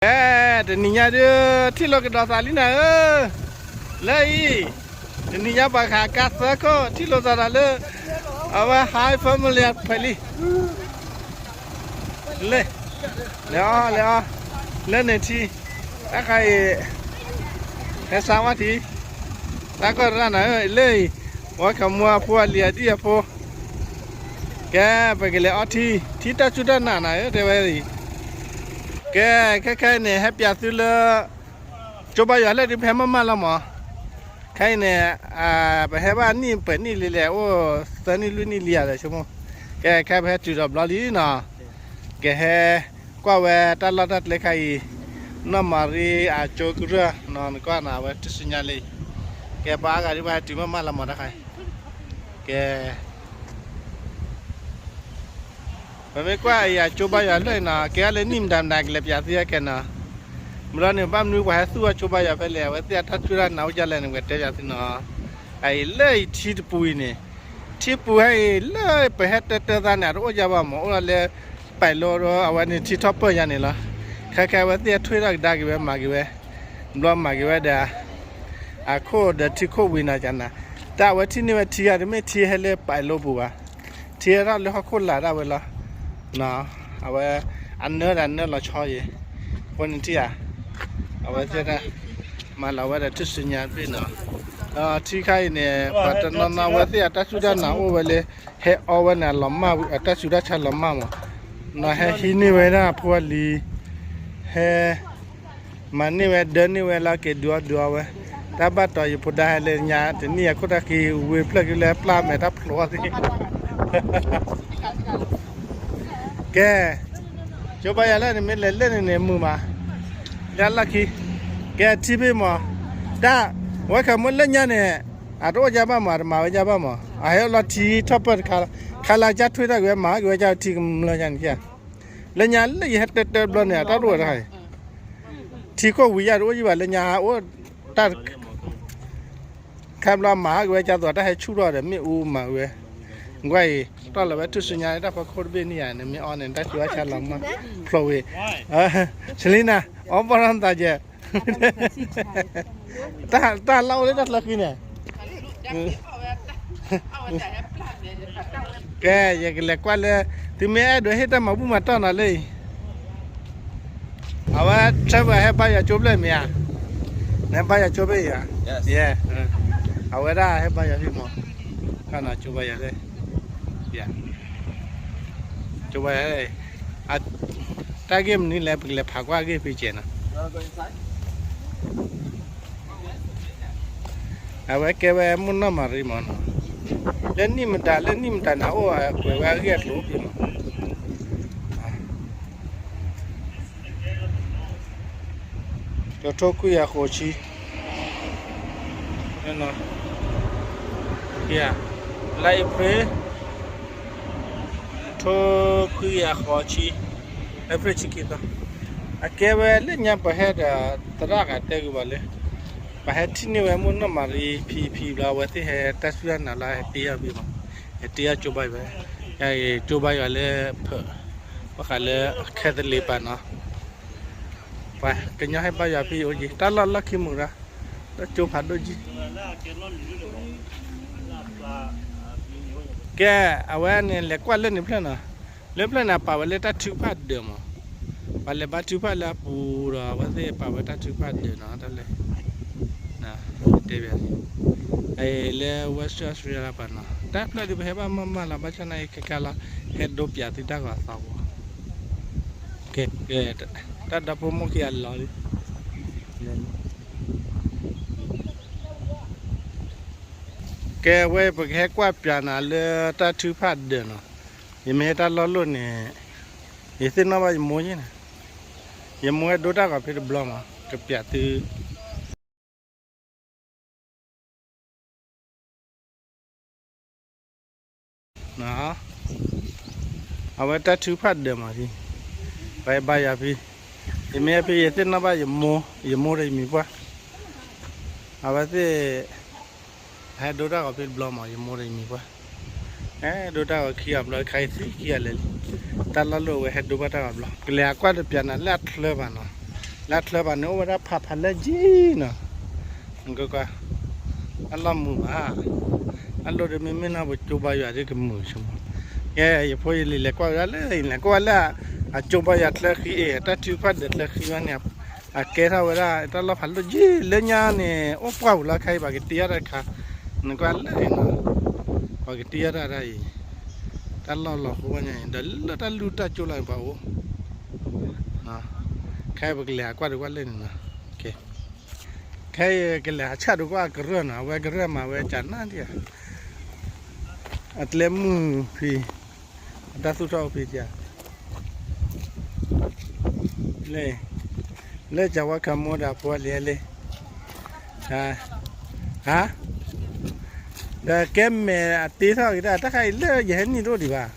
အဲ တနံၤညါဒုး ထံၣ်လိာ်ကဒီးသးလံနၤဧၢ, လၢအံၤ တနံၤညါပှၤခးကါသၢခိၣ် ထံၣ်လိာ်သးဒီးလၢ အဝဲ Hi Family အဖဲလံ, လဲၤအီၤ လဲၤအီၤ လၢန့ၣ်ထံ တၢ်ခါအံၤ ဟဲစါဝါထံ တၢ်ကီၢ်ရၣ်နၤဧၢ လၢအံၤ ဝဲခမူအဖိအလံၤအဒံၣ်အဖိ ကဲ ပကလဲၤအီထံ ထံတၢ်စူၢ်တၢ်နာ်နၤဧၢ တဲဝဲအံၤ, ကဲ ခဲခဲအံၤန့ၣ် ဟဲပၠးသုလၢ ကၠိဘါယွၤလၢဒုး ပဟဲမၤမၢ်လီၤမး, ခဲအံၤန့ၣ် ပဟဲဘၣ်နံၣ်ပှဲၤနံၣ်လံလဲၣ် အိၣ်သၢနံၣ်လွံၢ်နံၣ်လံယၤဒီးဆိကမိၣ်, ကဲ ခဲပဟဲတုၤဒီးဘျီလံနီၤ, ကဟဲကွၢ်ဝဲတၢ်လီၢ်တၢ်ကျဲခါအံၤ, နီၢ်မၤရံအကၠိကရၢၢ်နီၤ နကွၢ်နၤ အဝဲထူၣ်စုညါလံ, ကဲ ပှၤအါဂၤဒုး ပဟဲတုၤမၤမၢ်လီၤမးတၢ်ခါအံၤ, ကဲ ပမ့ၢ်ကွၢ်အံၤ အကၠိဘါယွၤလၢအံၤနီၤ ကဲလၢနံၣ်မတၤမတၤ ကလဲၤပၠးသုဟဲကဲနီၤ, မ့ၢ်လီၤန့ၣ် ဘၣ်မနုၤပှၤဟဲသူၣ်အကၠိဘါယွၤဖဲလဲၣ် အဝဲသ့ၣ်အတၢ်စူၢ်တၢ်နာ်အိၣ်ဒ်လဲၣ်န့ၣ် ပကတဲပၠးသုနီၤ, အအံၤလၢအံၤထံတပူၤအံၤန့ၣ်, ထံပူၤဟဲအံၤ လၢပဟဲတၢတၢသးန့ၣ် အတအိၣ်ဒ်ဘၣ်မး အိၣ်ဒၣ်လၢ ပာ်လီဒီး အဝဲန့ၣ်ထံထီၣ်ပၢၢ်ညါန့ၣ်လီၤ, ခဲခဲအဝဲသ့ၣ်ထွ့ထီၣ်ကဒါက့ၤဝဲ မၤက့ၤဝဲ, ဘျီမၤက့ၤဝဲဒီး အခိၣ်ဒီးထံခိၣ်ဝံၤနီၤကနၤ, တၢ်အဝဲထံၣ်န့ၢ်ဝဲထံဂၤ တမ့ၢ်ထံဟဲလၢပာ်လီပူၤဘၣ်, ထံဟဲထီၣ်လၢဟီၣ်ခိၣ်လာ်ဒၣ်ဝဲလီၤ, အဝဲ အနၢဒီးနၢလီၤဆီအံၤ, အဃိန့ၣ်ထံဧါ, အဝဲသ့ၣ်တၢ် မၤလီၤဝဲဒီးထူၣ်စုညါတဘ့ၣ်နီၤ, ဒီးထံခါအံၤန့ၣ် ပှၤတနီၤနီၤအဝဲသ့ၣ်အတၢ်စူၢ်တၢ်နာ်အိၣ်ဝဲလၢ ဟဲအီဝဲန့ၣ် အလီၤမၢ်ဝံၤ အတၢ်ဆူးတၢ်ဆါလီၤမၢ်မး, နီၤဟဲဟံးန့ၢ်ဝဲဒၣ်အဖိအလံၤ, ဟဲ မၤန့ၢ်ဝဲဒၢန့ၢ်ဝဲလၢက့ၤဒုးအီၣ်ဒုးအီဝဲ, တၢ်ဘၣ်တီၤယဖိဒါဟဲလၢညါ တနံၣ်အခိၣ်တၢ်ခံ ဝ့ၢ်ဖျၢၣ်ခံလၢပျၢ်မဲာ်တၢ်ဖျိးသ့ၣ်, ကဲ, ကၠိဘါယွၤလၢန့ၣ် မ့ၢ်လဲၤလၢန့ၣ်န့ၣ်မုာ်မး, လၢလီၢ်ခံ, ကဲထံဘ့ၣ်မး, တၢ် ဝဲခမူလၢညါန့ၣ် အတအိၣ်ဒ်ဘၣ်မး အတမၤဝဲဒ်ဘၣ်မး အဟဲအိၣ်လီၤထံထီၣ်ပၢၢ်တခါ, ခါလၢကၠၢ်ထွ့ထီၣ်က့ၤဝဲမၤက့ၤဝဲကၠၢ်ထံကမျၢၢ်ယါန့ၣ် လၢညါလၢယဟဲတဲတၢဘျီန့ၣ် အတၢ်တအိၣ်ဝဲတခါအံၤ, ထံခိၣ်ဝံၤယါတအိၣ်ယံၤဘၣ် လၢညါအိၣ်တၢ် ခါဘျီမၤက့ၤဝဲကၠၢ်သိး တၢ်ဟဲဆူၣ်ထီၣ်ဒီးမ့ၣ်အူမၤက့ၤဝဲ, ကွၢ်အံၤ တီၢ်လီၤဝဲထူၣ်စုညါလၢတၢ်ဖီခိၣ်တဘ့ၣ်န့ၣ်ဧါ နမ့ၢ်အီန့ၣ် တၢ်ဆူးတၢ်ဆါလီၤမၢ်ဖျိးဝံၤ, Selena အီဘီထီၣ်နသးကဲ တၢ်လၢအိၣ်လၢတၢ်ချၢဃံန့ၣ်, ကဲ ယကလဲၤကွၢ်လၢ သုမ့ၢ်အဲၣ်ဒိးဟ့ၣ်တၢ်မၤဘူၣ်မၤတီၢ်နီၤလၢအံၤ, အဝဲ Trevor ဟဲဘါယွၤကၠိဖျၢၣ်မ့ၢ်ဧါ, နဟဲဘါယွၤကၠိဖဲအံၤဧါ, ယဲ, အဝဲဒၣ်ဟဲဘါယွၤဖဲမး, ကၠိဘါယွၤဖဲ, ကၠိဘါယွၤ တၢ်ဂ့ၢ်မနုၤလဲၣ် ပကလဲၤဖးကွၢ်အဂ့ၢ်ဖဲကဲနီၤ, အဝဲကဲဝဲမိၢ်နီၢ်မၤရံမးနီၤ, လၢနံၣ်မတၤ လၢနံၣ်မတၤန့ၣ် အအိၣ်ကွဲးဝဲအဂ့ၢ်အကျိၤဖဲမး တထိခွံကယၤဃိးဆံ, လါအ့ဖြ့ၣ်, ထိခွံကယၤဃိးဆံ, အ့ဖြ့ၣ်ဆံခံသီ, အကဲဝဲလၢညါပှၤဟဲဒီး သရၣ်ဂၤတဲဂ့ၤဘၣ်လၢ ပှၤဟဲထံၣ်န့ၢ်ဝဲမိၢ်နီၢ်မၤရံဖံဖံဘျီ အဝဲသ့ၣ်ဟဲတၢ်စူၢ်တၢ်နာ်လၢဟဲတ့အီၤဘ့ၣ်မး, ဟဲတ့အီၤကၠိဘါယွၤ, ကၠိဘါယွၤလၢ ဖၢး, ဘၣ်ဃးလၢ Catholic ပၤနီၤ, ပှၤကညီဟဲဘါယွၤဖဲအံၤအိၣ်က့ၤ တၢ်လီၢ်လီၢ်ခံမုာ်ရၣ်, လၢကၠိဖးဒိၣ်ကံ ကဲ အဝဲန့ၣ် လဲၤကွၢ်လၢန့ၣ်ဖျၢၣ်နီၤ, လၢဖျၢၣ်န့ၣ် ပာ်ဝဲလၢတၢ်ထုကဖၣ်ဒၢးမး, ပှၤလဲၤဘါထုကဖၣ်လၢအပူၤဒီး အဝဲသ့ၣ်ပာ်ဝဲတၢ်ထုကဖၣ်ဒၢးနီၤ တၢ်လဲၤ, တဲဘၣ်, လၢ Western Australia ပၤနီၤ တၢ်ဖျၢၣ်ဒုးပဟဲဘၣ်မၤမၢ်လီၤ ဘၣ်ဆၣ်နာ်က့ခဲကါလီၤ ဟဲဒိပၠးသုတၢ်ဂီၤသီပူၤ, ကဲ, တၢ်ဒီဖိမိၢ်ခံဂၤလီၤလံ ကဲဝဲ ပကဟဲကွၢ်ပၠးနၤလၢတၢ်ထုကဖၣ်ဒၢးနီၤ, ယမ့ၢ်ဟဲတၢ်လီၢ်လိၣ်န့ၣ်, ယသ့ၣ်နီၣ်ဘၣ်ယမိၢ်ယဲန့ၣ်, ယမိၢ်ဟဲဒိတၢ်ဂီၤဖဲတဘျီမး ကပၠးသု အဝဲတၢ်ထုကဖၣ်ဒၢးမး, ပှၤဟဲဘါယွၤဖဲ, ယမ့ၢ်ဟဲဖဲယသ့ၣ်နီၣ်ဘၣ်ယမိၢ်, ယမိၢ်ဒီးယမံၤပှၢ်, အဝဲသ့ၣ် ဟဲဒိတၢ်ဂီၤဖဲတဘျီမး ယမိၢ်ဒီးယမံၤပှၢ်, ဟဲဒိတၢ်ဂီၤခံဂၤဘျီ ခါအံၤသံခံဂၤလဲၤလံ, တၢ်လီၢ်လိၣ်ဝဲဟဲဒိဘၣ်တၢ်ဂီၤဘျီ ကလဲၤအကွၢ်တပၠးနၤလၢအချၢဘၣ်နီၤ, လၢချၢဘၣ်န့ၣ် အိၣ်ဝဲဒၣ်ဖးဖးလၢကၠံနီၤ, ကွၢ်ကွၢ်, အလီၢ်မုာ်ဘၣ်, အလီၢ်ဒီးမ့မ့ၢ်နီၢ်ပကၠိဘါယွၤဒ်ကမုာ်ဆိကမိၣ်, ကဲယဖိယလံၤလဲၤကွၢ်ဝဲဒၣ်လၢ လဲၤကွၢ်ဝဲလၢ အကၠိဘါယွၤချၢဃံအ့ၣ် တၢ်ထုကဖၣ်ဒၢးချၢဃံဝဲန့ၣ်, အကဲထီၣ်ဝဲဒၣ်တၢ်လီၢ်ဖးလၢကၠံ လၢညါန့ၣ် အိၣ်ပှၢ်ပူၤလီၤ ခဲအံၤ ပှၤကတ့အီၣ်တၢ်တခါ, နကွၢ်လၢအံၤနီၤ, ပှၤကတ့အီၣ်တၢ်တၢ်အံၤ, တၢ်လီၢ်လီၤဃိဝဲညါအံၤ ဒီးလၢတၢ်လူၢ်တၢ်ကၠိလီၤပှၤအိၣ် ခဲအံၤပကလဲၤဟးကွၢ်ဒုးကွၢ်လၢန့ၣ်နီၤ, ခဲအံၤကလဲၤဟးဆၣ်ဒုးကွၢ်အကရၢၢ်နီၤ, အဝဲကရၢၢ်မၤဝဲကနၣ်ဒံးဧါ, အကျဲမုၢ်ဖံ, အတၢ်သူၣ်ထီၣ်အိၣ်ဖံဧါ, လၢ လၢကဝါခမိဒီးအဖိအလံၤလံ, ဟါ, ဒီးကဲမဲာ်အတ့ထီၣ်က့ၤဒၣ် တၢ်ခါအံၤလၢယဟဲနံၣ်တအိၣ်ဒံးဘၣ်,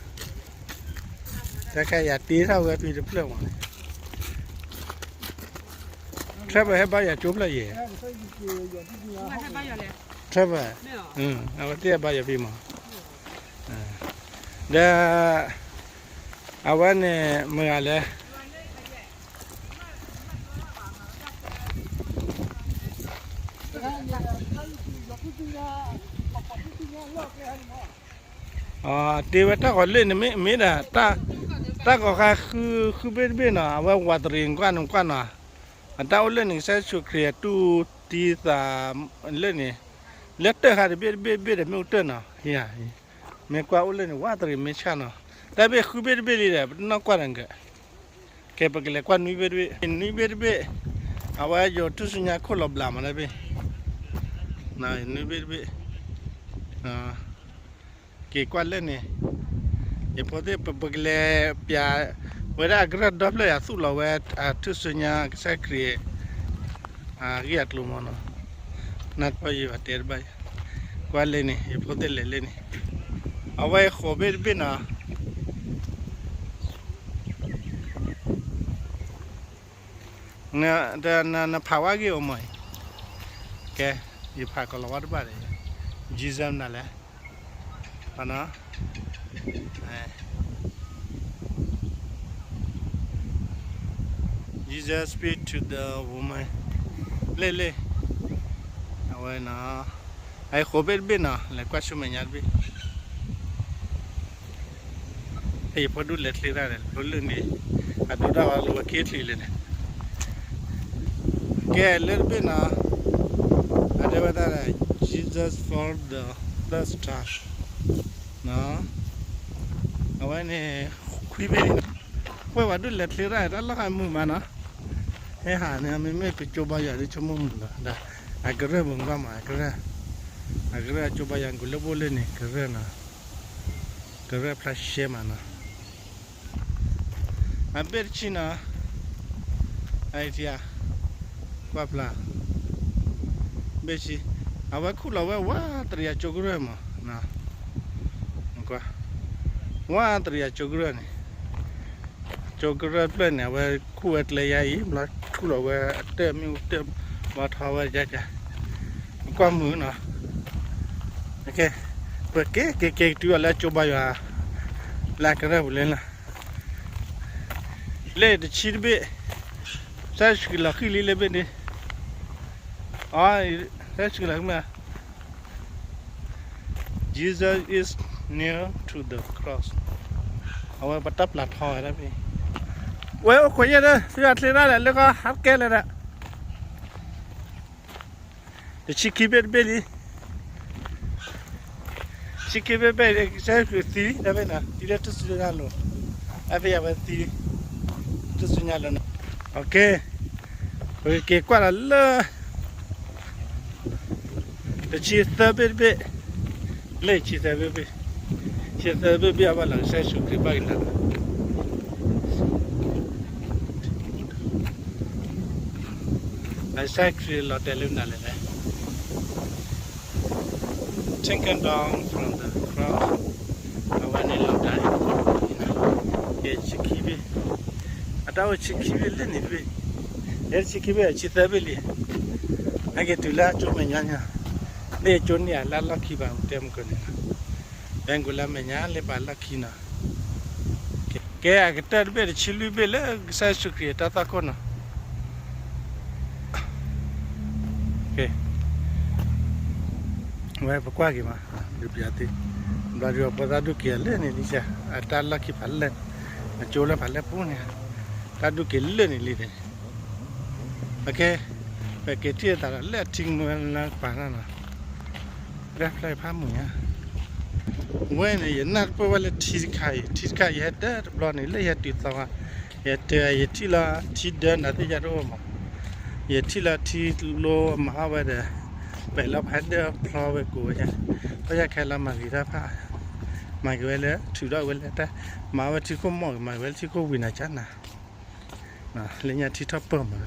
တၢ်ခါအံၤယတ့ထီၣ်ဝဲဖံတဖျၢၣ်မး, ထၢဘၢၣ်ဟဲဘါယွၤကၠိဖျၢၣ်ယဲၢ်, ထၢဘၢၣ်, အဝဲသ့ၣ်ဟဲဘါယွၤဖံမး, ဒီး အဝဲန့ၣ်မတၤလဲၣ်, တ့ဝဲတၢ်ဂီၤလၢန့ၣ်မ့ၢ်ဒၣ်, တၢ်ဂီၤဃါဃုဘ့ၣ်တဘ့ၣ်နီၤ, အဝဲဝးတရံးကွၢ်န့ၣ်ကွၢ်နီၤ, အတၢ်အိၣ်လၢန့ၣ် ကစၢ်ယ့ၣ်ၡူးခရံာ်အတူၢ်တံသးလၢန့ၣ်, လၢတၢၢ်ဃါတဘ့ၣ်တဘ့ၣ်တဘ့ၣ်ဒီးမ့ၣ်အူတၢၢ်နီၤ, မ့ၢ်ကွၢ်အိၣ်လၢန့ၣ် ဝးတရံးမ့ၢ်ဆၣ်နီၤ, တၢ်ဘ့ၣ်ဃုဘ့ၣ်တဘ့ၣ်လံဒီး ပတနီၣ်ကွၢ်တဂ့ၤ, ကဲပကလဲၤကွၢ်နွံဘ့ၣ်တဘ့ၣ်, နွံဘ့ၣ်တဘ့ၣ်, အဝဲယိၤထူၣ်စုညါခိၣ်လီၤဘျးမးတၢ်ဘ့ၣ်, နွံဘ့ၣ်တဘ့ၣ်, က့ၤကွၢ်လၢန့ၣ်, ယဖိသ့ၣ်ပကလဲၤပျး, ဝဲဒၣ်အကရၢၢ်ဒီဖျၢၣ်ယၤသူၣ်လီၤဝဲ, အထူၣ်စုညါကစၢ်ခရံာ်, အဂ့ၢ်အကျိၤမးနီၤ, နၢ်ပၢၢ်ယဘၣ်တဲတဘၣ်, ကွၢ်လၢန့ၣ် ယဖိသ့ၣ်လဲၤလၢန့ၣ်, အဝဲဃိးဘ့ၣ်တဘ့ၣ်နီၤ နဖးဝဲဂ့ၢ်အိၣ်မးအံၤ, ကဲ, ယဖးကလီၤဝါတဘၣ်ဒီး, Jesus နၤလဲၣ်, နီၤ, Jesus speak to the woman, လ့ၣ်လ့ၣ်, အဝဲနီၤ, အဃိးဘ့ၣ်တဘ့ၣ်နီၤ လဲၤကွၢ်ဆူမဲာ်ညါတဘ့ၣ် ဖဲယဖိဒူၣ်လဲၤချ့တၢ်န့ၣ် ဖိလၢန့ၣ်, အဒိတၢ်အီၤလၢဝဲခံချံလၢာ်န့ၣ်, ကဲလၢတဘ့ၣ်နီၤ, အတဲဝဲဒၣ် Jesus for the first time, အဝဲန့ၣ် ခွံဘ့ၣ်လံ, ဖဲပှၤဒူၣ်လဲၤချ့တၢ်န့ၣ် တၢ်လီၢ်ဟးမုာ်မးနီၤ, ဟဲဟးန့ၣ် မ့မ့ၢ်ပကၠိဘါယွၤဒ်ဆိကမိၣ်မုာ်လီၤ, ဒီးအကရၢၢ်ပူၤကွၢ်မး အကရၢၢ်, အကရၢၢ်အကၠိဘါယွၤ နကူးလၢဘိၣ်လၢန့ၣ် ကရၢၢ်နီၤ, ကရၢၢ်ဖျါရှဲမးနီၤ, အဘ့ၣ်တဆံနီၤ, အအံၤထံဧါ, ကွၢ်ဖျါ, ဘ့ၣ်ဆံ, အဝဲခူၣ်လီၤဝဲဝးတရံးအကၠိကရၢၢ်မး, ကွၢ်, ဝးတရံးအကၠိကရၢၢ်န့ၣ်, ကၠိကရၢၢ်ဖျၢၣ်န့ၣ် အဝဲခူၣ်ဝဲကျဲယါအံၤ ဘျီထူလီၤဝဲအတၢၢ်မ့ၣ်အူတၢၢ် ဘျီထီဝဲယါယါ, ကွၢ်မုာ်နီၤ, ပက့ၤက့ၤက့ၤတုၤအီၤလၢအကၠိဘါယွၤ လၢအကရၢၢ်ပူၤလၢလၢ လ့ၣ်တဆံတဘ့ၣ်, ကစၢ်ယ့ၣ်ၡူးခရံာ်လီၤဃံၤလံလၢဘ့ၣ်န့ၣ်, အ, ကစၢ်ယ့ၣ်ၡူးခရံာ်လီၤဃံၤမး, Jesus is near to the cross, အဝဲပတၢ်ပျၢ်ထီဝဲဒၣ်ဖဲ, ဝဲအိၣ်ခိးယဲၢ်ဒီး သုအချ့တၢ်လဲၣ် လၢကီၢ်ဟးကဲလဲၣ်ဒီး တဆံခံဘ့ၣ်တဘ့ၣ်လံ, ဆံခံဘ့ၣ်ဘ့ၣ်လံ ကစၢ်ယ့ၣ်ၡူးသံလံ တၢ်ဖဲနီၤ သံလၢထူၣ်စုညါလိၤ, အဖဲယဝဲသံလံ ထူၣ်စုညါလိၤနီၤ, ပကက့ၤကွၢ်လီၤလၢ တဆံသၢဘ့ၣ်တဘ့ၣ်, လၢဆံသၢဘ့ၣ်ဘ့ၣ်, ဆံသၢဘ့ၣ်ဘ့ၣ်အဘၣ်လီၤ ကစၢ်ယ့ၣ်ၡူးခရံာ်ဘၣ်က့ၤလီၤ ကစၢ်ခရံာ်လီၤတဲာ်လၢနၤလဲၣ်, taken down from the cross, အဝဲန့ၣ်လီၤတဲာ်, ယဲၢ်ဆံခံဘ့ၣ်, အတၢ်အိၣ်ဆံခံဘ့ၣ်လၢန့ၣ်တဘ့ၣ်, ယဲၢ်ဆံခံဘ့ၣ် ဆံသၢဘ့ၣ်လံ, ဟဲက့ၤတုၤလၢအကၠိမဲာ်ညါညါ, လၢယကၠိန့ၣ်လၢအလီၢ်ခံဘၣ် တဲမုၢ်ကန့ၣ်နီၤ, ဘဲကလါမဲာ်ညါလၢပှၤလီၢ်ခံနီၤ, ကဲအကတၢၢ်တဘ့ၣ်တဆံလွံၢ်ဘ့ၣ်လၢကစၢ်ယ့ၣ်ၡူးခရံာ်အတၢ်သွၣ်ခိၣ်နီၤ, ကဲ, ဝဲပကွၢ်က့ၤမး, ဒုးပျးသ့, ဘျီဒုးအပှၤသးဒူၣ်က့ၤအလၢာ်န့ၣ်လံ, အတၢ်လီၢ်ခံဖးလဲၢ်, အကၠိလၢဖးလဲၢ်ပူၤန့ၣ်, တၢ်ဒူၣ်က့ၤလၢာ်န့ၣ်လံန့ၣ်, အကဲ, ပက့ၤထံၣ်အသးဒီးလၢအထံကမၢလၢပာ်နီၤနီၤ, လၢဖျၢၣ်ဖးမုာ်ညါ, ဝဲန့ၣ် ယနၢ်တပၢၢ်ဝဲလၢထံတခါအံၤ, ထံတခါယဟဲတၢ်တဘျီန့ၣ် လၢယဟဲတုၤသီဝါ, ယတဲ ယထံၣ်လီၤထံဒၢနၤသ့ၣ်ယါတအိၣ်မး, ယထံၣ်လီၤထံလိမၤဟီၣ်ဝဲဒီး, ပာ်လီၤဖးဒၢဖျီဝဲကိးဝဲ, ပယၢ်ခဲလၢာ်မၤဂ့ၤတၢ်ဖး, မၤက့ၤဝဲလၢထုးထီၣ်ဝဲလၢတၢ်, မၤဝဲထံခိၣ်မီၢ်ဂ့ၤ မၤက့ၤဝဲလၢထံခိၣ်ဝံၤနၤကၠါနၤ, လၢညါထံထီၣ်ပၢၢ်မး,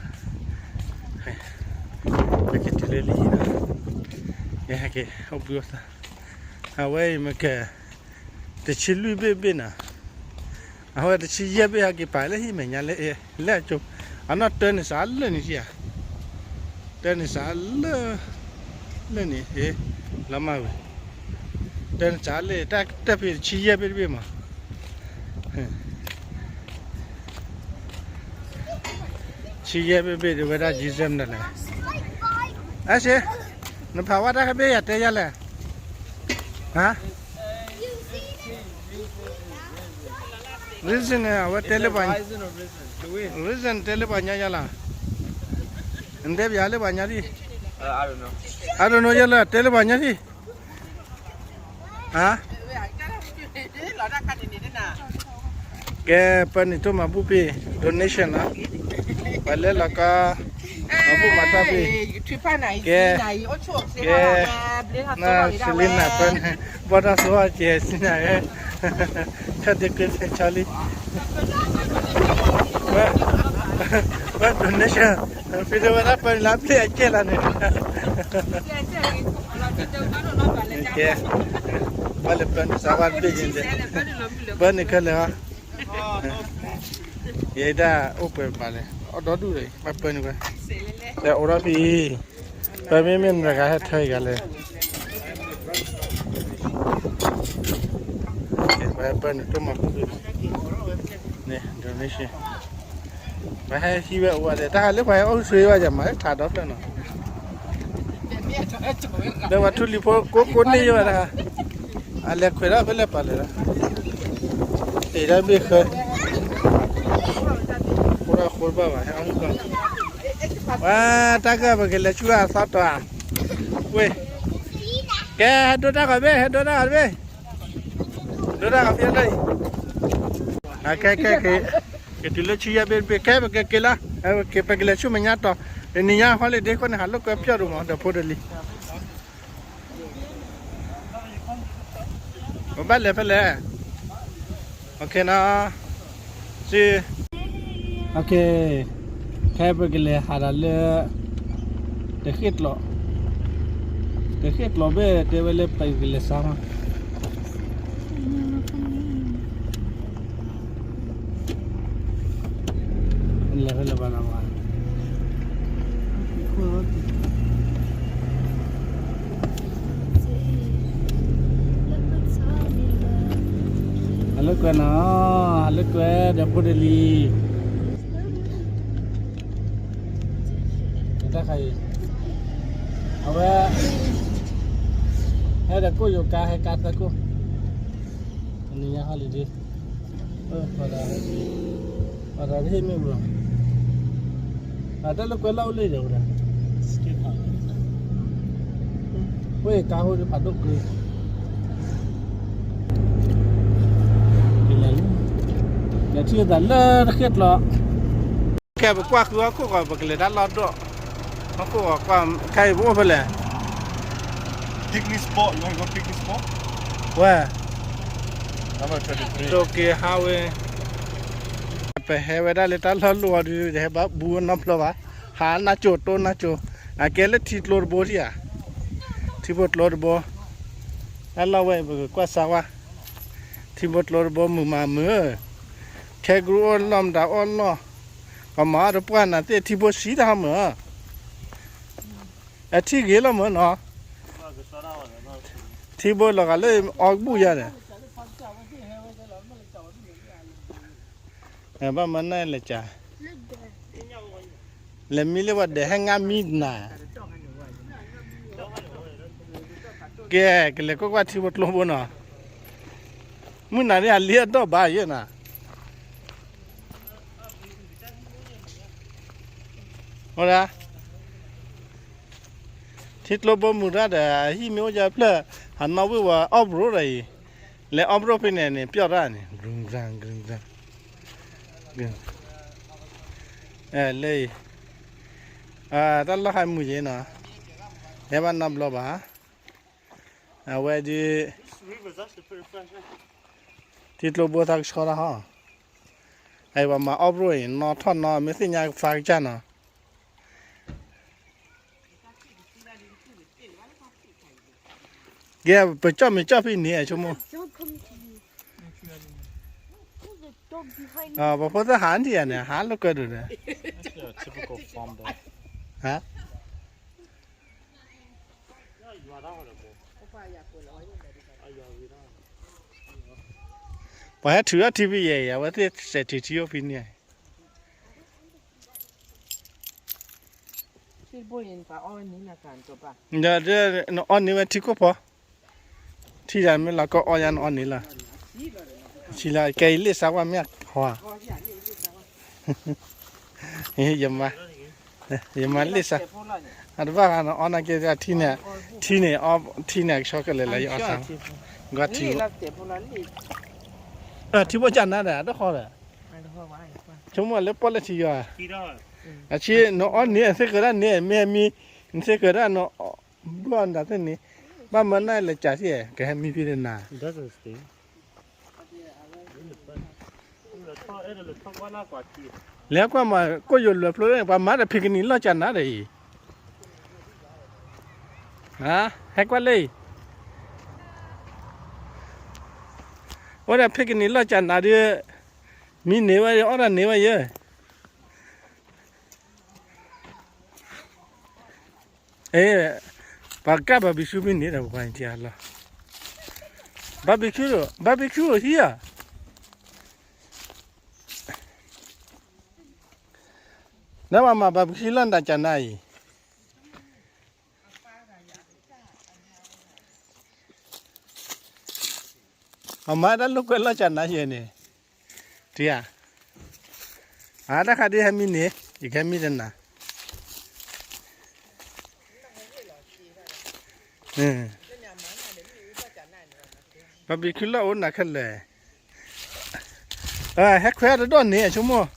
ပက့ၤတုၤလၢလံဒီး, ယဟဲက့ၤအိၣ်ဘှံးအိၣ်သါ, အဝဲအံၤမ့ၢ်ကဲ, တဆံလွံၢ်ဘ့ၣ်ဘ့ၣ်နၤ, အဝဲတဆံယဲၢ်ဘ့ၣ်ဟဲက့ၤပာ်လၢဟံၣ်မဲာ်ညါလၢ, လၢအကၠိ, အနီၢ်တၢန့ၣ်စးလၢာ်န့ၣ်ဧါ, တၢန့ၣ်စးလၢာ်, လၢာ်န့ၣ်, လီၤမၢ်ဝဲ, တၢန့ၣ်စးလၢာ် တၢ်တၢ်ဖဲတဆံယဲၢ်ဘ့ၣ်တဘ့ၣ်မး ဆံယဲၢ်ဘ့ၣ်ဘ့ၣ်ဒ်ဝဲဒၣ် G Z နလဲၣ်, အရှဲ, နဖးဝဲတၢ်ခဘ့ၣ်ယတဲယလဲၣ်, ဟါ, reason န့ၣ် အဝဲတဲလၢပှၤ, reason တဲလၢပှၤညါယလီၤ, နတဲပယါလၢပှၤညါဒံၣ်, အါဒိၣ်နိယလၢတဲလၢပှၤညါဒံၣ် ဟါ, ကဲ ပၢနုာ်တိၢ်မၤဘူၣ်ဖဲ donation နီၤ, ပှၤလၢလီၤကီ, မၤဘူၣ်မၤတီၢ်ဖဲ, ကဲ, ကဲ, နစလ့နၤပၢန့ၣ်, ဘီၣ်တၢ်စိဟီၣ်ကဲစံနၤ, ဆီဒ့က့ဖဲဆီလံ, ပၢ, ပၢ donation, ဖဲဒၣ်ဝဲဒၣ်ပၢနုာ်လၢပျ့ၢ်အကဲလီၤန့ၣ်, ကဲ, ဘၣ်လဲၤပၢနုာ်စးဝါတဘ့ၣ်ယဲၢ်, ပၢနုာ်ခဲလၢာ်ဟီ, ယဲဒၣ်အိၣ်ပှဲၤပှၤလဲၣ်, အီၣ်ဒီဒူၣ်ဒီး ဘၣ်ပၢနုာ်ဝဲ, လဲၤအိးထီၣ်ဖဲအံၤ, ပမ့မ့ၢ်နတဂၤဟဲထၢအံၤဂၤလဲၣ်, ပၢနုာ်တိၢ်မၤဘူၣ်ဖဲ, န့ၣ် donation ပှၤဟဲဟံးဝဲအိၣ်ဝဲလဲၣ်, တၢ်ဟးလၢပှၤဟဲအိၣ်ဆိဘၣ်ယၤမး ထးဒီဖျၢၣ်နီၤ, ဒီးပှၤထူလံၤဖိကိးကိးန့ၢ်ယၤဝဲဒၣ်, အလဲၤခွဲးဒၣ်ဖဲလဲၣ်ပာ်လဲၣ်, တ့ဒၣ်ဘ့ၣ်ဃၢ, ဃိတၢ်ဃိတဘၣ်ဘၣ်, ဟဲအီၣ်ဟံၣ်ကီၢ်, ဝဲတၢ်ကၢၢ်ပကလဲၤဆူအသီတီၤဧါ, ဝ့ၢ်, ကဲ ဟဲဒိတၢ်ဂီၤဘ့ၣ် ဟဲဒိတၢ်ဂီၤတဘ့ၣ်, ဒိတၢ်ဂီၤဖဲလၢအံၤ, ကဲ ကဲ ကဲ, ကတုၤလၢဆံယဲၢ်ဘ့ၣ်တဘ့ၣ် ကဲ ပကက့ၤလီၤ, ပကလဲၤဆူမဲာ်ညါတီၤ, တနံၤညါ holiday ဃိန့ၣ် ဟးလိာ်ကွဲပျီၢ်ဒိၣ်မး ဒီးဖိဒီးလံၤ ပဘၣ်လဲၤဖဲလဲၣ်, စ့, ခဲပကလဲၤဟးဒီးလၢ တဃ့ၢ်ကျိး, တဃ့ၢ်ကျိးဘ့ၣ်တဲဝဲလၢပကလဲၤစါမး, လဲၤဖဲလဲၣ်ဘၣ်နီၤ, ဟးလိာ်ကွဲနီၤ, ဟးလိာ်ကွဲဒီးဖိဒီးလံၤ, တၢ်ခါအံၤ, အဝဲ ဟဲဒီးကိၣ်ယိၤကါ ဟဲကါသၢကိၣ်, တနံၤညါ holiday, ပှၤဒီးဟ့ၣ်မ့ၣ်အူလီၤ, အတၢ်လိာ်ကွဲလီၢ်အိၣ်လၢဒီးဝဲဒၣ်, ဝဲကါဟိဒီးဖးဒိၣ်ကွံ, လဲၤထံၣ်သးလၢတဃ့ၢ်ကျိး, ခဲပကွၢ်ဃုဟီၣ်ခိၣ်ဂီၤ ပကလဲၤတၢ်လီၢ်ဒိၣ်, ဟီၣ်ခိၣ်ဂီၤကွၢ်, ခဲအံၤပအိၣ်ဖဲလဲၣ် Picnic spot, you wanna go picnic spot? Where? တၢ်က့ၤဟးဝဲ, ပဟဲဝဲဒၣ်လၢတၢ်လီၢ်လိၣ်အီၤဒုး ဟဲဘၣ်ဘူးနီတဘျီဘၣ်, ဟးနၢ်ကၠိတိၢ်နၢ်ကၠိ, အကဲလၢထံကျိတဘိထံၣ်ဧါ, ထံဖိကျိတဘိ, တၢ်လီၢ်ဝဲအံၤ ပကကွၢ်စါဝါ, ထံဖိကျိတဘိမုာ်မးမုာ်, ခဲကရူၢ်အိၣ်လီၢ်မတၤအိၣ်လီၢ်, ပမၤအီၣ်တပှၢ်နၤသ့ၣ်ထံဖိဆံးတၢ်မုာ် အထံဂ့ၤလီၤမၢ်နီၤ, ထံဖိလီၤဂာ်လၢအီၣ်ဘူၣ်ယၤဒီး, ဘၣ်မနုၤလဲၣ်က, လဲၤမံလၢပှၤဒဲးဟဲငါမံနၤ, ကဲ, ကလဲၤကွၢ်ကွၢ်ထံဖိကျိဖိနီၤ, မုၢ်နၤန့ၣ် အလ့အဒီၣ်ဘၣ်ယဲၢ်နၤ, အိၣ်ဒၣ်, ထံကျိဖိမုၢ်တၢ်ဒီး အဟံၣ်မ့ၢ်အိၣ်ယၤဖျၢၣ်, ဟးနီၣ်ဝ့ၢ်ဝဲ off road ဒီးအံၤ, လဲၤ off road ဖဲန့ၣ်န့ၣ် ပျီၢ်တၢ်န့ၣ် ကရူၢ်ကရၢ် ကရူၢ်ကရၢ်, လၢအံၤ, တၢ်လီၢ်ဟးမုာ်ယဲၢ်နီၤ, ဟဲဘၣ်နီတဘျီဘၣ်, အဝဲဒ် ထံကျိဖိသးကဆှီတၢ်ဟီ, အအံၤပှၤမၤ off road အံၤ နီၣ်ထီၣ်နီၣ် မ့ၢ်သ့ၣ်ညါကဖးကစၢ်နီၤ, ကဲ ပကၠီၣ်မ့ၢ်ကၠီၣ်ဖဲန့ၣ် အဆိကမိၣ်, ပှၤဖိသၣ်ဟးထံၣ်ယၤန့ၣ် ဟးလိာ်ကွဲဒိၣ်ဒီး, ဟါ ပှၤဟဲထုးထီၣ်ထံဖဲယဲၢ်အံၤ အဝဲသ့ၣ်စဲးထုးထံအိၣ်ဖဲန့ၣ်, ဒီး နအီၣ်န့ၢ်ဝဲထံခိၣ်ဖီ, ထံၣ်တၢ်မ့ၢ်လီၤ ကအီၣ်ယါနအီၣ်န့ၢ်လီၤ, ဆံးလီၤ ကဲအံၤလ့ၣ်စါဝါမ့ၢ်ဟီဧါ, ယမၤလ့ၣ်စါ, အတဘၣ်ဂၤနအီၣ်နာ်က့ ထံန့ၣ်, ထံန့ၣ်, ထံန့ၣ်အကဆှီကလဲာ်လၢယအီၣ်စါ, ကွၢ်ထံ, ထံဖိကၢ်နါဒီး အတဃီဒီး, ဆိကမိၣ်လၢပီၣ်လဲၣ်ထံယွၤ, အဆံး နအီၣ်န့ၢ် သ့ၣ်ဃၢၤဒၣ်န့ၢ် မ့ၢ်ဟဲမံ, နသ့ၣ်ဃၢၤဒၣ်န, ဘျီၣ်နတၢ်သ့ၣ်န့ၣ်, ဘၣ်မၢနၢ်လၢကၢ်ထံၣ် ကဟဲမံဖဲတနၤ လဲၤကွၢ်မး ကိၣ်ယိၤလၢၢ်ဖျိန့ၣ် ပှၤမၤဒီး picnic လီၢ်ကၢ်နါဒီးအံၤ, ဟဲကွၢ်လၢအံၤ, အိၣ်ဒီး picnic လီၢ်ကၢ်နါဒီး, မံန့ၢ်ဝဲယအီၣ်တၢ်န့ၢ်ဝဲယဲၢ် ပှၤကၢ် barbecue မ့ၢ်န့ၣ်ဒီး ပှၤထံအလီၢ်, barbecue, barbecue အိၣ်ဟံးဧါ, နဘၣ်မၤ barbecue လီၢ်နတၢ်ကၢ်နါအံၤ, အမၤတၢ်လိာ်ကွဲလီၢ်ကၢ်နါယဲၢ်န့ၣ်, ထံဧါ, အတၢ်ခါဒ်ဟဲမံန့ၣ် ယကဟဲမံတနၤ barbecue လီၢ်အိၣ်နၤခဲလၢာ်, ဟဲခွဲးတဒိၣ်န့ၣ် အဆိကမိၣ်,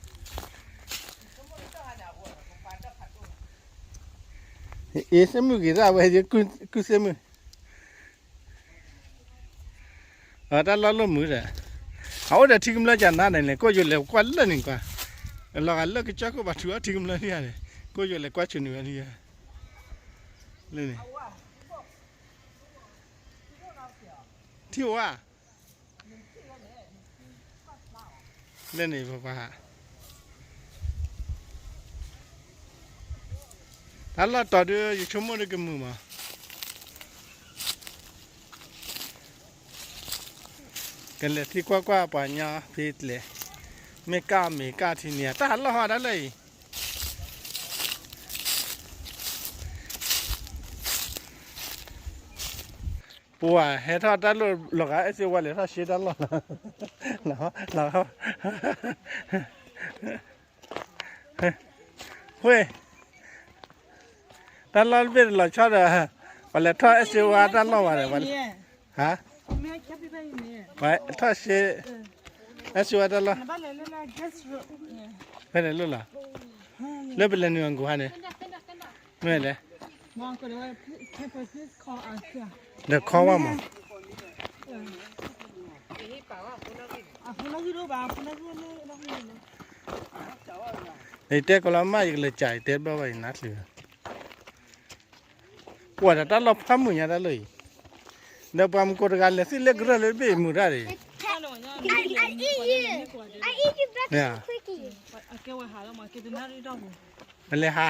အ့ သ့ၣ်မုၣ်ဂ့ၤဒၣ်ဝဲ ကုၢ်သ့ၣ်မုၣ်, တၢ်လီၢ်လီၢ်မုာ်ဒီး, အအိၣ်ဒီးထံကမျၢၢ်ကၢ်နါန့ၣ်န့ၣ် ကိၣ်ယိၤလဲၤကွၢ်လၢန့ၣ်ကွၢ်, လီၤဂာ်လၢကစၢၢ်ခိၣ်ပှၤထုးအီၣ်ထံကမျၢၢ်န့ၣ်, ကိၣ်ယိၤလဲၤကွၢ်ဆိၣ်န့ၢ်ဝဲလံ, လၢန့ၣ်, ထံအိၣ်ဧါ လၢန့ၣ်ပပှၤ, တၢ်လီၢ်တီၤဒုး ယဆိကမိၣ်ဒုးကမုာ်မး, ကလဲၤထံကွၢ်ကွၢ်ပှၤညီဖဲကျဲ, မ့ၢ်ကၢ်မ့ၢ်ကၢ်ထံန့ၣ် တၢ်ဟးလီၢ်ဟီဒၣ်လၢအံၤ ပှၤဟဲထီၣ်တၢ်လီၢ်လီၤဂာ် အဲၣ်စ့ဝါလဲၤထီၣ်ရှဲတၢ်လီၢ်လီၤ, လီၤ, ဃ့, တၢ်လီၢ်တဘ့ၣ်တလီၤဆီဒီး, ပှၤလဲၤထီၣ်အဲၣ်စ့ဝါတၢ်လီၢ်ဘၣ်ဒီး, ပှၤ, ထီၣ်ရှဲ, အဲၣ်စ့ဝါတၢ်လီၢ်, ဖဲလဲၣ်လိၣ်လီၤ, လၢပလဲၤနုာ်အဂီၢ်ဟါန့ၣ်, မ့ၢ်လဲၣ်, ဒီးခီဝါမး ယတဲကလီၤမၢ် ယကလဲၤကၠး ယတဲဘၣ်ဘၣ် ယနါချုး, ကွၢ်ဒီးတၢ်လီၢ်ဖးမုာ်ညါတၢ်လီၢ်အံၤ, ဒီးပှၤမုၢ်ကိးတဂၤလဲၤသ့ၣ်လၢကရၢၢ်လၢတဘ့ၣ်မုာ်တၢ်ဒံး, မ့ၢ်ဧါ,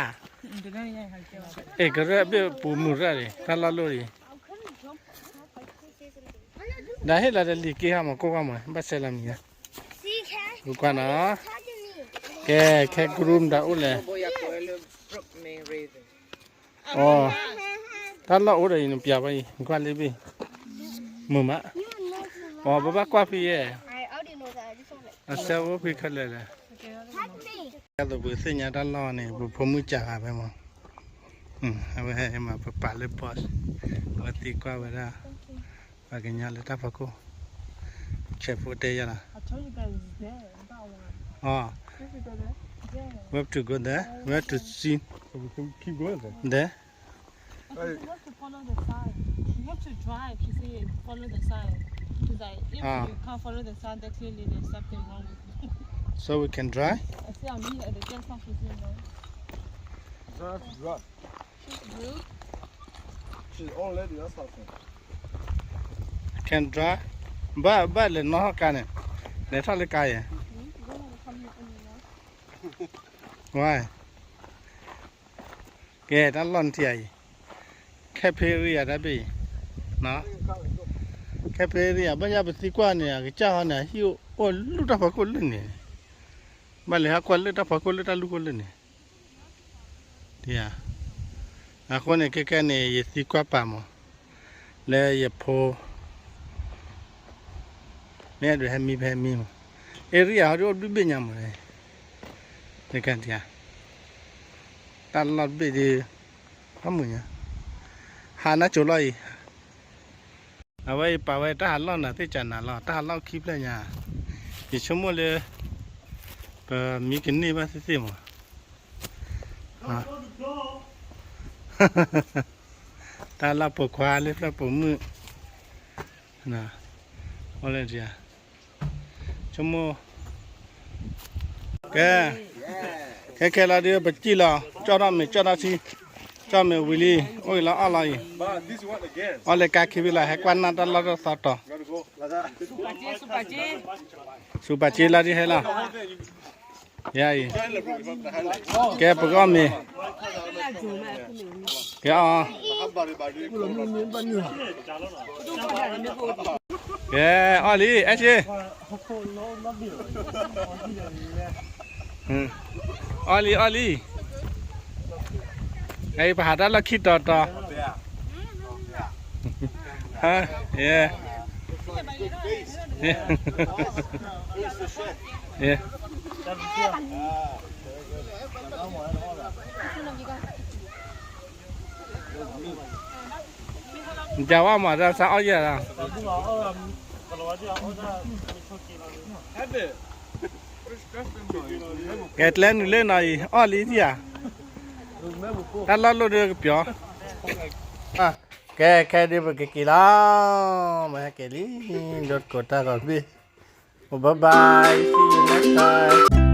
အဲၣ်ကရၢၢ်ဘ့ၣ်ပူၤမုာ်တၢ်ဒံး တၢ်လီၢ်လီၢ်အံၤ, ဒီးဟ့ၣ်လီၤတလံၤက့ၤဟါမး ကိးဂၤမး ဘၣ်ဆဲးလီၤမံၤညါ, ဂုၤကွၢ်နီၤ, ကဲ ခဲကရူၢ်မတၤအိၣ်လဲၣ်, အိ, တၢ်လီၢ်အိၣ်ဒီးအံၤ နပျးဘၣ်အံၤ နကွၢ်လၢဘ့ၣ် မုာ်မး, အဘၣ်ဘၣ်ကွၢ်ဖဲယဲၢ်, အစၢဖိဖဲခဲလၢာ်ဒီး, ကဲသိးပကသ့ၣ်ညါတၢ်လီၢ်န့ၣ် ပဖိမုၣ်စၢ်ဂၤဖဲမး, အဝဲမၤပပာ်လၢ bus, အဝဲသံကွၢ်ဝဲဒၣ် ပှၤကညီလၢတၢ်ဖီခိၣ်, ဆဲးဖိတဲယၤလီၤ, oh, we have to go there, we have to see there. But you have to follow the sign. You have to drive, she said, follow the sign. She's like, if you can't follow the sign, then clearly there's something wrong with you. So we can drive? I see on me at the gas station, you know. You don't have to drive. She's rude. She's old lady or something. Can drive? But, but လဲၤနီၢ်ဟီၣ်ကါန့ၣ်, လဲၤထီၣ်လၢကါယဲၢ်. Why? ကဲ တၢ်လီၢ်နထံၣ်အံၤ, ခဲဖ့ရံယၤတၢ်ဘ့ၣ်အံၤ, ခဲဖ့ရံယၤ ဘၣ်ယါပသံကွၢ်န့ၣ် အကစၢ်ဟီန့ၣ် အဟံၣ်အိၣ်လၢတၢ်ဖီခိၣ်လၢန့ၣ်, ဘၣ်လဲၤဟးကွၢ်လၢတၢ်ဖီခိၣ်လၢတၢ်လူၢ်ခိၣ်လၢန့ၣ်, အဃိန့ၣ် ခဲခဲန့ၣ် ယသံကွၢ်ပာ်မး လၢယဖိ မ့ၢ်အဲၣ်ဒိးဟဲမံဖဲမံမး, အ့ရံယၤဟီဒ်အိၣ်ဘျုးဘ့ၣ်ညါမး, တၢ်လီၢ်ဘ့ၣ်ဒ် အမုာ်ညါ, ဟးနါစိၤလီၤအံၤ, အဝဲအံၤပာ်ဝဲတၢ်ဟးလီၢ်နၤသ့ၣ်ကနၤလီၤ တၢ်ဟးလီၢ်ခံဖျၢၣ်ညါ, ယဆိကမိၣ်လၢ ပမံကန့ၢ်ဘၣ်သ့ၣ်သ့ၣ်မး, တၢ်လီၢ်ပိာ်ခွါလၢဖျၢၣ်ပိာ်မုၣ်, ဆိကမိၣ်, ကဲ, ခဲခဲလီၤဒ်ပစံၣ်လီၤ ကၠီၣ်ထီၣ်မ့ၤကၠီၣ်ထီၣ်ထံ, ကၠီၣ်မ့ၤဝံၤလံ အိၣ်အံၤလီၤအီၣ်လီၤအံၤ, အီၣ်လၢကါခံဘ့ၣ်လီၤ ဟဲကွၢ်နၢ်တၢ်လီၢ်တၢ်သီတီၤ, စူၤပာ်စ့လီၤဒ်ဟဲလီၤ, ယၤအံၤ, ကဲပကအီၣ်မ့ၤ, ကဲအီၣ် ကဲအီၣ်လံ အဲၣ်စ့, အီၣ်လံအီၣ်လံ, အံၤပဟးတၢ်လီၢ်ခံတီၤတီၤ, ဟါ, ယဲ, ယဲ နကဝၢ်မးတၢ်ဆါအီၣ်ယဲၢ်လီၤ, ကဲကျဲနုာ်လၢနီၤအံၤ အီၣ်လံဒံဧါ, တၢ်လီၢ်လိၣ်ဒ်ကပျီၤ, ကဲခဲဒ်ပကက့ၤလီၤ, မဟဲက့ၤလံ, ဒိၣ်တကိးတၢ်ဂီၤဘ့ၣ်, bye bye, see you next time.